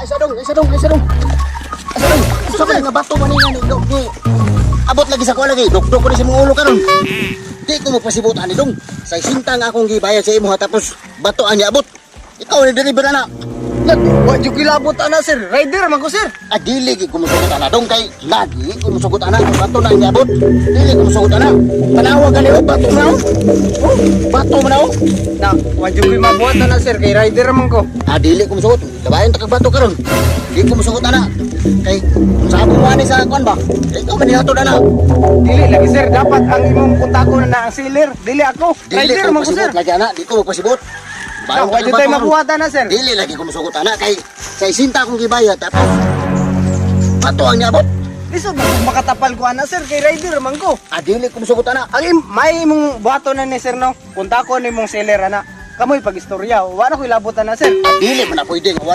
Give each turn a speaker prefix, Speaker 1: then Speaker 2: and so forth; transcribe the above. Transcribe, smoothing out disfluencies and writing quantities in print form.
Speaker 1: Isa dong, isa dong, isa dong. Isa dong. Sa man nga bato man nga ni dong ni. Abot lagi sa kuha lagi. Dukduk ko ni sa imong ulo karon. Di ko magpasibot ani, dong. Sa sinta nga akong gibayad sa imo ha, tapos bato ang niabot. Ikaw ni deliver na.
Speaker 2: Wa jud kilabot ana, sir. Rider man ko, sir.
Speaker 1: Ah, dili gid ko musugot ana, dong, kay lagi ko musugot ana kung bato na ang niabot. Dili ko musugot ana. Tanawa gani oh, bato na oh. Oh, bato man oh.
Speaker 2: Na, wa jud koy mabuhat ana, sir, kay rider man ko.
Speaker 1: Ah, dili ko musugot. Labayon ta kag bato karon. Di ko musugot ana. Kay kung sa mo ani sa kuan ba? Ikaw man nihatod ana.
Speaker 2: Dili lagi, sir, dapat ang imong kontako na na ang seller. Dili ako.
Speaker 1: Dili
Speaker 2: Rider
Speaker 1: ko
Speaker 2: man ko, sir.
Speaker 1: pasibot lagi ana, di ko magpasibot.
Speaker 2: Na, wa jud tay mabuhat ana, sir.
Speaker 1: Dili lagi ko musugot ana kay sa isinta akong gibayad tapos bato ang niabot.
Speaker 2: Lisod man kung makatapal ko ana, sir, kay rider man ko.
Speaker 1: Ah, dili ko musugot ana.
Speaker 2: Ang im may imong buhaton na ni sir no. Kontako ni imong seller ana. Kamoy pag istorya, wa na koy labot ana, sir.
Speaker 1: Ah, dili man na pwede nga wala